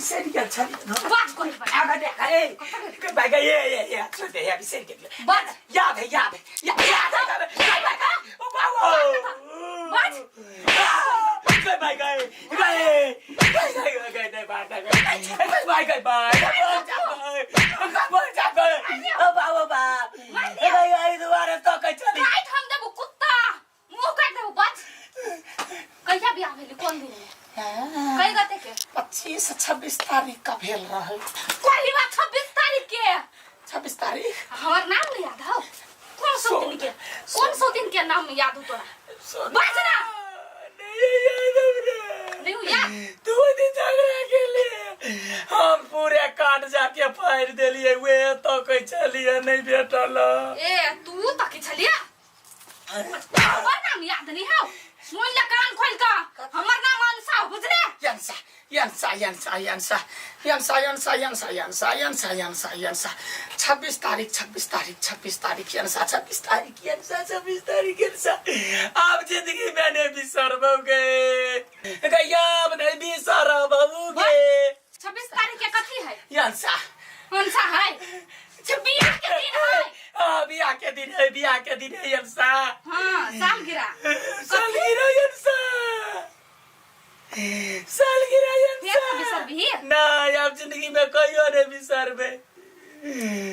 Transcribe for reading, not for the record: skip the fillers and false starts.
बिसरि गेल छलियै। बाज कोई बात। आगा देख ए के भाई ये ये ये छोड़ दे, ये बिसरि गेलियै। बाज। याद है, याद है, याद है, गए भाई गए, ओ बाबू। बाज। गए भाई गए गए गए गए गए गए भाई गए गए भाई गए भाई गए गए गए ओ बाबू बाप गए गए दुआरे तो कह चली। काट हम देबो कुत्ता, मुंह काट देबो। बच, कहिया बियाह भेली? कोन दिन में, कई गते के? 25 26 तारीख का भेल रहे। कही बात, 26 तारीख के? 26 तारीख। हमर नाम नहीं याद हो? कौन सौ दिन के, कौन सौ दिन के नाम याद हो तोरा? बाज ना। नहीं याद हमरा। नहीं हो याद? तू दिन झगड़ा के लिए हम पूरे काट जाके फाड़ देलिए, वे तो कह चलिए नहीं भेटल। ए, तू तक छलिया, हमर नाम याद नहीं हो? सुन ले कान खोल का, हमर नाम अंशा हो, बुझले? यंसा यंसा यंसा यंसा यंसा यंसा यंसा यंसा यंसा यंसा यंसा, 26 तारीख, 26 तारीख, 26 तारीख, यंसा, 26 तारीख, यंसा, 26 तारीख, यंसा। आप जिंदगी में नहीं बिसरबोगे गैया, अब नहीं बिसरबोगे। 26 तारीख के कथी है? यंसा। अंशा है, बियाह के दिन है। हाँ, बियाह के दिन है, बियाह के दिन है यंसा। हाँ, सालगिरह। सालगिरह यंसा, सालगिरह। फेर से यंसा। बिसरबिही? नहीं, अब जिंदगी में कहियो नहीं बिसरबे।